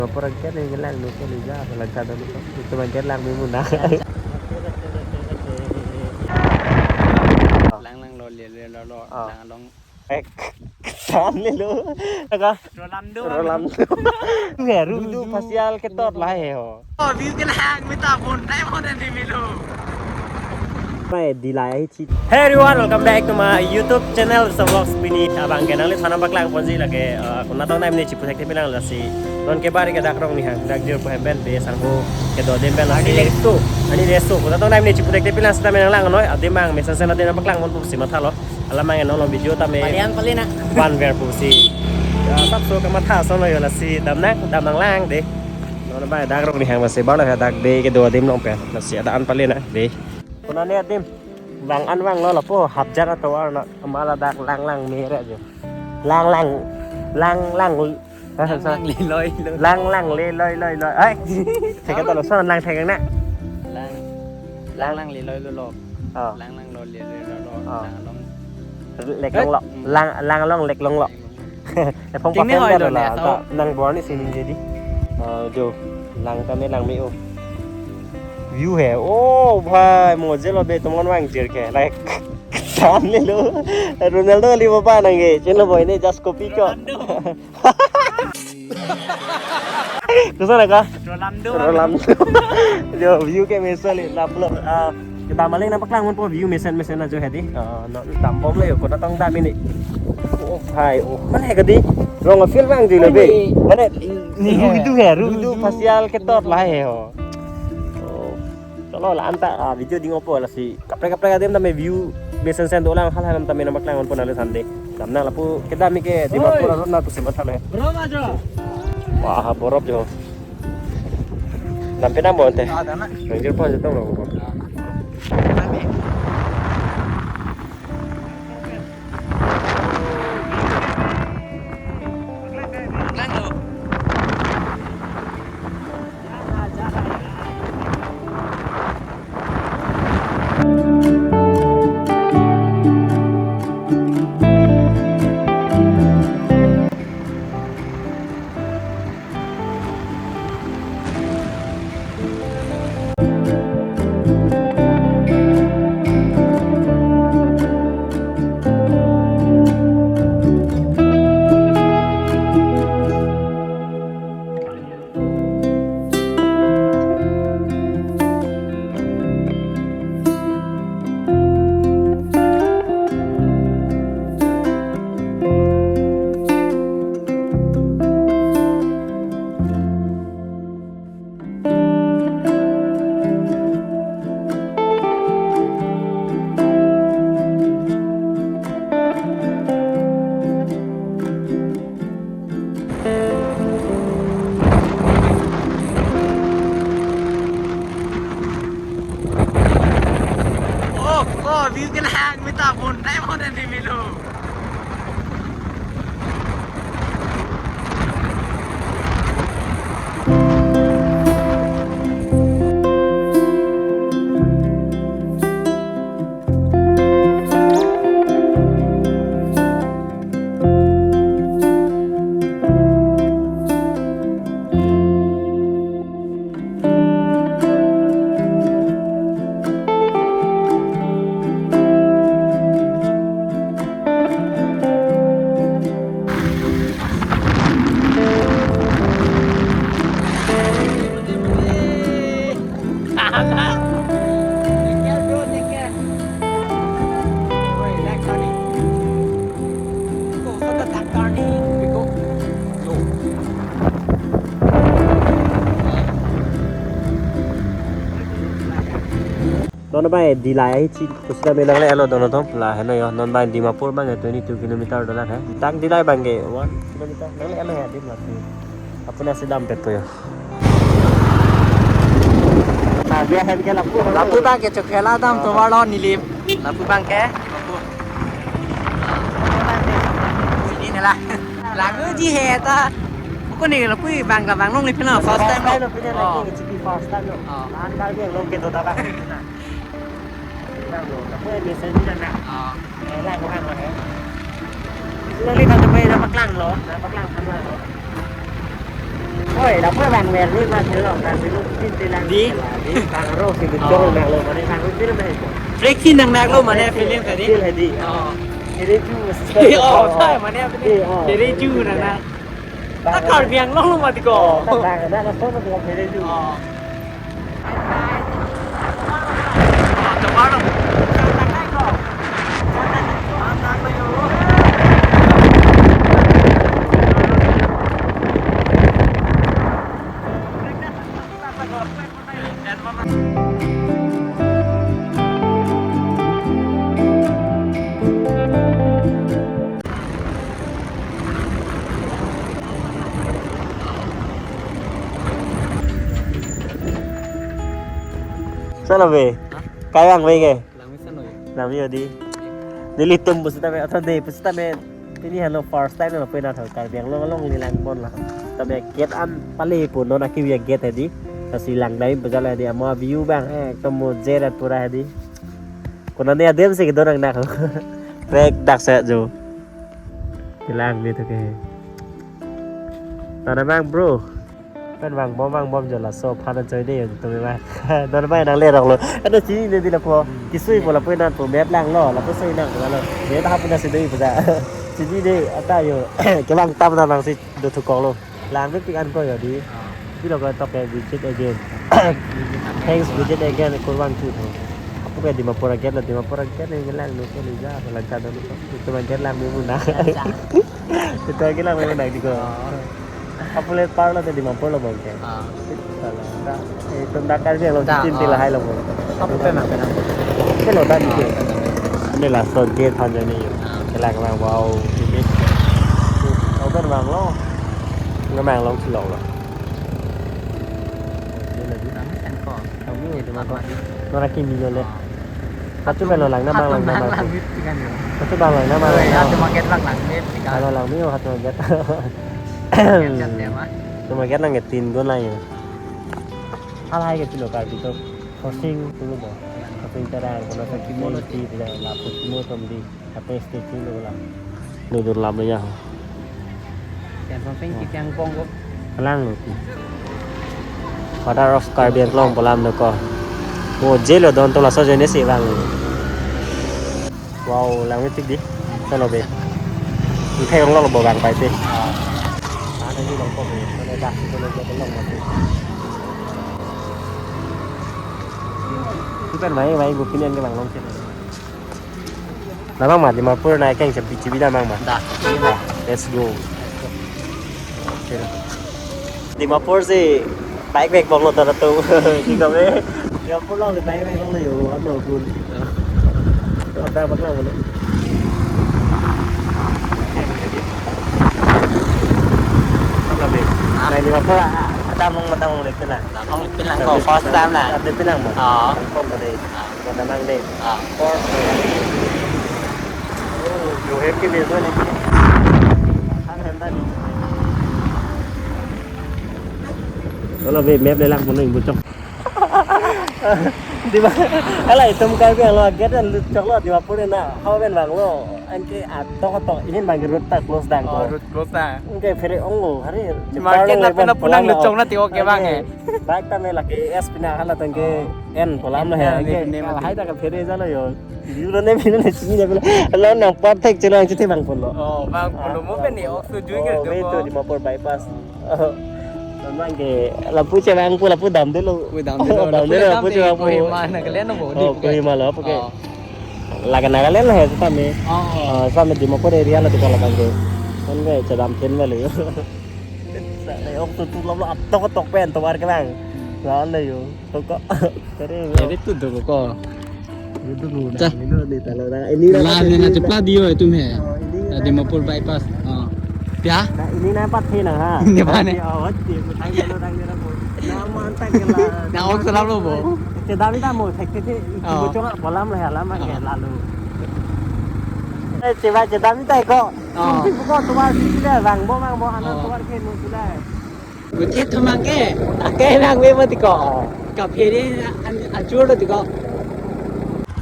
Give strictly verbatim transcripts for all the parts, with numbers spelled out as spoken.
Lapor angke ne ngelang nu ko lija, langkha dong nu ko. Itu bangke lang mi muna. Lang lang lo le le lo lo, ah, lang long. Eh, kesan le lo. Aga. Rolando. Rolando. Ngeru du pasial ketot lahai ho. Oh, view ke lang mi ta bon time ho dan di milo. Pai di lahai. Hey everyone, welcome back to my YouTube channel, Vlogs Pini. Abang ke nangliphan nangpaklang ponji lake, eh, konat tong nai mene chipu thek tepi lang lasi. Non ke bar ke dak Rongnihang, dak Jirpo hem pen, be sangho kedo adim pen lasi. Ani resto. Ani resto, konat tong nai mene chipu thek tepi lang sita menang lang noi, adim abang mesensen adim nangpaklang pon pusi mathalo. Alam abang non lo video tame. Palian pali na. Ban ver pusi. Ya, sap so kamatha so lo yo lasi, damnang, damnang lang de. Non abang dak Rongnihang lasi, bar lo ya dak de kedo adim along pen. Lasi ada an pali na de. Konat ne adim. Vang an vanglo lapu hapjar atovar na, amat ladak lang lang me re jo. Lang lang, lang lang, ah, lang sa- lang le loi loi. Lang lang le loi loi loi. Ai. Thek ta lo, so lang thek na. Lang, lang lang le loi lo lo. Ah. Lang lang lo le le lo lo. Ah. Lang long. Lek long lo. Eh. Lang, lang long lek long lo. Lek long. Ephong Ting ne papen hoi ta lo la, la, ta so. Nang bor ni sini jadi. Ah, jo. Lang tame lang me o. View he. Oh, bhai, mo je lo be tomon vang jir ke. Like, san le lo. Ronaldo li baba nang ke. Chen lo boy ne just copy cho. Ronaldo. Kusa na ka? Rolando. Rolando. Jo, view ke meso le, lap lo. Ah, kedam aling nangpaklang pon po view mesen mesen ajo hedi. Ah, no, dam bom le yo, konat tong dam ini. Oh, hai, oh, mana he kadi? Rong field abang di le be. Ini. Mana? Ni ru itu he, ru itu pasial ketot lahai ho. Oh. Chalo la anta, ah, video ding opo lasi. Kaprek kaprek adim tame view mesensen dolang hal hal tame nangpaklang pon ale Sunday. Damnang lapu kedam ke Dimapur along na pusi mathalo. Bro ajo. Wah, borop jo. Dam penang bo ante. Ah, dam na. Nang Jirpo aja tong lo. Oh, oh, view ke lang mi ta bon time ho dan di milo. Non abang Dillai ahi chi kusita me nangle-etlo dono thom la heno yo. Non abang Dimapur abang twenty two kilometer dolang he. Dak Dillai abang ke one kilometer nangle-etlo he adim la. Apuna si dampet po yo. Nah, dia hem ke lapu. Lapu abang ke chok hela dam tovar lo neli. Lapu abang ke. Lapu. Sini ne la. Lagu ji he ta. Ko ne lapu abang ka abang longle pina first time lo. First time lo, pina lagi. Oh. First time lo. Oh. Lahan kali yang long ke dota abang. Lang lo, kapu M S N dyan na. Ah. Eh, lang ko lang ko eh. Sila lipat na pa yung napaklang lo, napaklang pa lang lo. Oi, lapu bang Merlin mas lo, kan silo tin tilang. Di? Di, bang ro si gedong Oh. nang lo, mane bang film hai. Flex si nang nang lo, mane film tadi? Film hai di. Oh. Jadi tu mesti Oh, saya mane apa ni? Iya, oh. Jadi ju nang nang. Bang, Takar biang long lo mati ko. Bang, bang, bang, langsung ke film itu. Oh. Salo be. Hah? Kai bang be ke? Langmesen noi. Langme odi. Nelitum pusita me atau de pusita me. Pini halo first time lo pena thang Karbi Anglong along ni lang bon la. Tabe gate an pale pu non aki via gate hedi. Lasi lang dai bajala hedi, amo view bang eh tomo jerat pura hedi. Konane adem si kedon nang nak. Trek dak sa jo. Kelang ni tu ke. Tana bang bro. Pen vang bom vang bom jo laso aphan ajoine yun tumi ma. Don bai nang le rong lo. Ano chinine di lapu. Kisui po lapu nang po map lang lo. Lapu sui nang lo. Map ha puna si dei puja. Chinine ata yo. Kevang tam nang si do thukok lo. Lang pik pik an ko yo di. Di lo ko tok ke visit again. Thanks visit again kurvangthu tho. Apu ke Dimapur again lo, Dimapur again ni lang no ke lija lang ka do lo. Itu again lang ni muna. Itu again lang ni muna di ko. Apu le parlo te Dimapur lo bang ke. Ah. Salah. Dah, eh, tunda Karbi Anglong Da, chin ah. tila hai lo bang. Apu penang, penang. Pelo tadi Ah, ke. penang. Ini laso gate han jani yo. Ah. Kelak lang wow. Ini. Apu kan bang lo. Ngamang long chilong lo. Ini lagi. Kami kan ko. Kami Ini itu tempat apa? mati. Nora kimi lo le. Ah. Pachu belo lang na mang lang na Lang mang. lang mit kan yo. Pachu bang lang na mang lang. Oi, na. Hatu maket lang lang mit kan. Halo lang mi hatu maket. Maket kan tema. Hatu maket lang ke tin gun lang yo. Hal hai ke tilo Karbi to. Crossing tilo bo. Crossing terang kono sa kimo lo ti tidak laput kimo tom di. Apa station lo lang. Lo dur lam ya. Yang something kita yang pong ko. Lang lo ti. Father of Karbi Anglong polam do ko. Mo jelo don to laso jene si bang. Wow, lang mi tik di. Solo be. Ikai long lo bo bang pai te. Ah, tadi long ko be. Solo dah, solo be long mati. Kita mai mai bu pinian ke bang long sih. Labang ma, Dimapur na keng chepi chepi labang ma. Da. Let's go. Dimapur si bike bike bong lo tara tu. Di kami. Dimapur lo si bike bike bong lo yo, ano pun. Ada apa kau lo? Apa be? Nah, Dimapur ada mong mata mong lekte na. Mong pinang ko first time na. Ada pinang mo. Oh. Kong ko dei. Kota Mang dei. Ah. Or yo hep ke beso ni. Ang handa ni. Kalau be map lelang puno ibu cok. Di ba? Ala itum Karbi Anglong gate lut chok lo Dimapur na. Hau ben bang lo. Anke atok atok ini bang road ta close dang Oh, ko. Road close ta. Anke phere ong lo hari. Market na pena punang lut chok na ti oke bang eh. Bike ta me lake S pina hala tangke en polam lo he. Anke ne ma hai ta ka phere jalo yo. Dilo ne bino ne sini ne bino. Lo nang pat thek chelo ang chiti bang polo. Oh, bang polo mo pe ni ok su jui ke Oh, do me ko. To Dimapur bypass. Memang ke lapu che bang pu lapu dam de lo. Pu dam de lo, Dam lapu de lo, dam lapu de che bang pu. Kohima na kalian no bo di Oh, pu ke. Kohima lo pu ke. Oh. Laga Nagaland lo he sami. Oh, oh. Ah, sami Dimapur area lo di kalau bang ke. Kan ke chedam chen lo yo. Sa le ok tu tu lo lo atok tok pen to war ke bang. Lawan lo yo. To ko. Kare yo. Jadi tu tu ko. Itu lu Cah. Ini lu di talo na. Ini lah Lah pathe na ni chepla na. Diyo itu me. Oh, ini Tadi lah Dimapur pathe. Bypass. Oh. Ya? Nah, ini na pathe na ha. Ini mana? Oh, tim tang lo tang lo bo. Nama tang ke lah. Na ok salam lo bo. Chedam ta mo thek ke Oh. Bocor polam lah ya lama ke Oh. lalu. Eh, coba chedam ta ko. Oh. Sumpi ko tuar sini dah, bang bo bang bo anak Oh. tuar ke nu sudah. Buchet thomang ke, ake nang we mati ko. Ka phere an achur lo ti ko.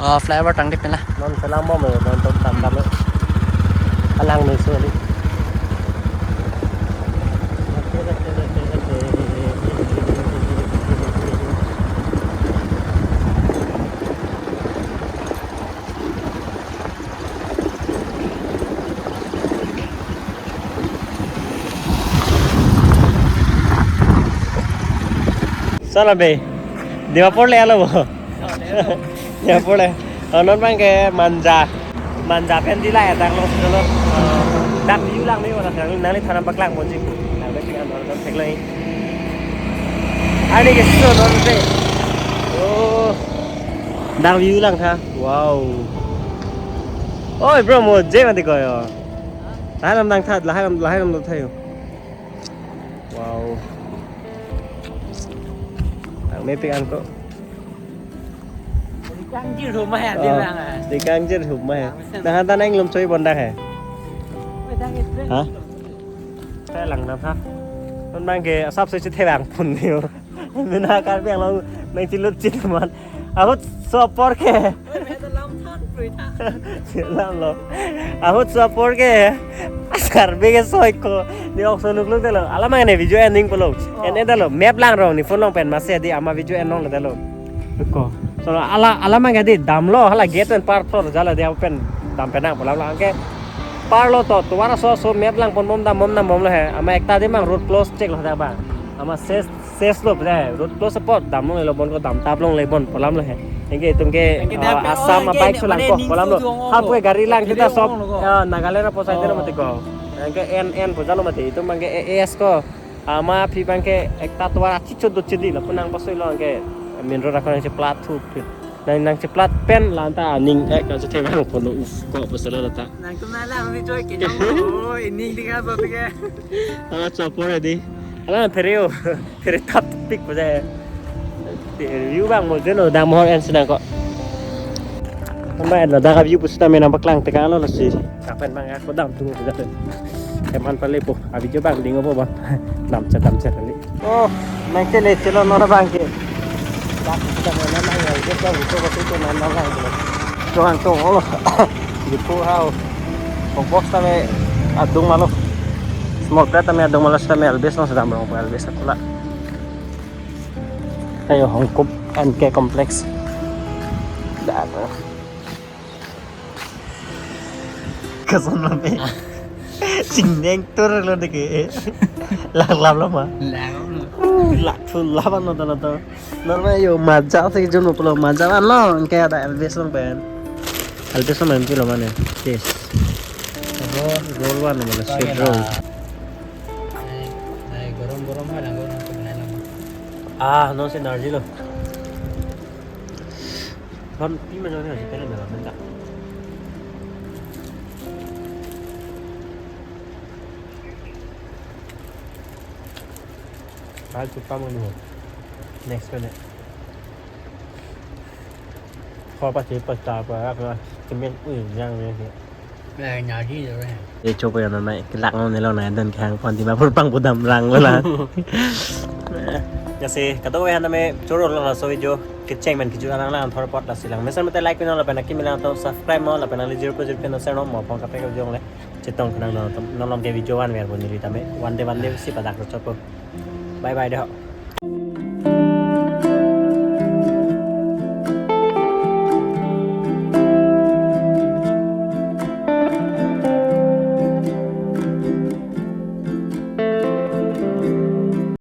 Oh, flyover tang di pela. Non selam mo me, non tom tam tam lo. Alang me so ni. Sala be. Dimapur le alo bo. Dimapur le. Oh, non abang ke Manja. Manja pen di la ya dak lo solo. Dak view lang ni wala nang nang ni thanam paklang ponji. Nang le pingan dor dor thek lai. Ani ke so non te. Oh. Dak view lang tha. Wow. Oi bro, mo je mati ko yo. Lahai lam dang tha, lahai lam, lahai lam do tha yo. Wow. Ang mepik ang ko. Di kangjir huma ya, di Oh, lang, ah. Di kangjir huma ya. Nah, hanta nang lum choi bonda hai. Weh, dang itu. Ha? Thek lang na tha. Non abang ke asap se chethek lang pon ni yo. Mena Karbi Anglong nang chilut chit man. Ahut so apor ke. Weh, weh, lam than, pui tha. Lam lo. Ahut so apor ke. Karbi ke soi ko. Ni ok so nuk luk dalo. Alam ang ne video ending pulo. Oh. En en dalo. Map lang rong ni phone long pen masi di ama video en long le dalo. Ko. So ala alam ang di damlo hala gate pen par floor jala di pen dam pen nang pulang lang ke. Parlo to, tovar aso aso map lang pon bom dam bom dam bom lo he. Ama ekta di mang road close check lo dak abang. Ama ses ses lo bre, road close apot dam longle lo bon ko dam tap longle bon pu alam lo he. Anke itum ke, Anke ah, dam Assam pen, oh, abike bike sulangko mane pu alam lo. Ning sujong Hap lo. Ke gari lang Gari kita sop, long lo ko. Ah, Nagaland apo side lo Oh. mati ko. Anke en en pu jalo mati itum abang ke A S ko. Ama aphi abang ke ekta tovar achichot do chidi lapu nang pasoi lo anke main road akon nang cheplat thu. Nang nang cheplat pen lanta ning ek nang chethek bang pon lo uf ko pasal lo ta. Nangtum nang lang ni choi ke jong lo. Oh, ining ding aso ke. Ala chopor di. Ala phereo. Phere tap pik ko jai. View abang mo jeno dam hor en sinang ko. Tamba en lo dak view pusita me nang paklang tekang lo lasi. Kapan abang ako dam tu ko jai. Keman pale po. A video abang ding opo abang. Dam cha dam cha kali. Oh, nang chele chelo nora abang ke. Dak kita mo nang nang ya, kita butuh waktu itu nang nang lang. Tuhan tuh, oh. Gitu how. Box tame adung malo. Small plate tame adung malo, tame L B S no sedang berong L B S aku lah. Ayo Hongkop N K Complex. Dah. Kason lo me. Singneng tur lo deke. Lak lam lo ma. Lak lam lo. Uh, lak thu lap ano tano to. Normal yo Manja se jun pulo Manja anlo. Anke ada L B S long pen. L B S long pen pulo mane. Yes. Roll. Roll one mana sweet roll. Nai, nai, gorom gorom hai lang gorom tu nai lang. Ah, no se energy lo. Kon pi ma jone si pele mela menta. Kal chupa mo no. Next minute. Kho pa che pa ta pa ra pa cement ui yang ne. Nai, nai, di lo re. Ye chopo ya nai, kelak nang nelo nai, dan kehang pon Dimapur pang pudam rang lo la. Jasi, kado we han name choro lo laso video, kecheng men keju lang lang thor pot lasi lang. Mesen mete like pin lo pen aki milang to subscribe mo lo pen ali zero point zero pin share no mo phong kape ka jong le. Chetong kenang no tom, no lom ke video one ver pon neli tame. One day, one day si padak ro chopo. Bye bye deh.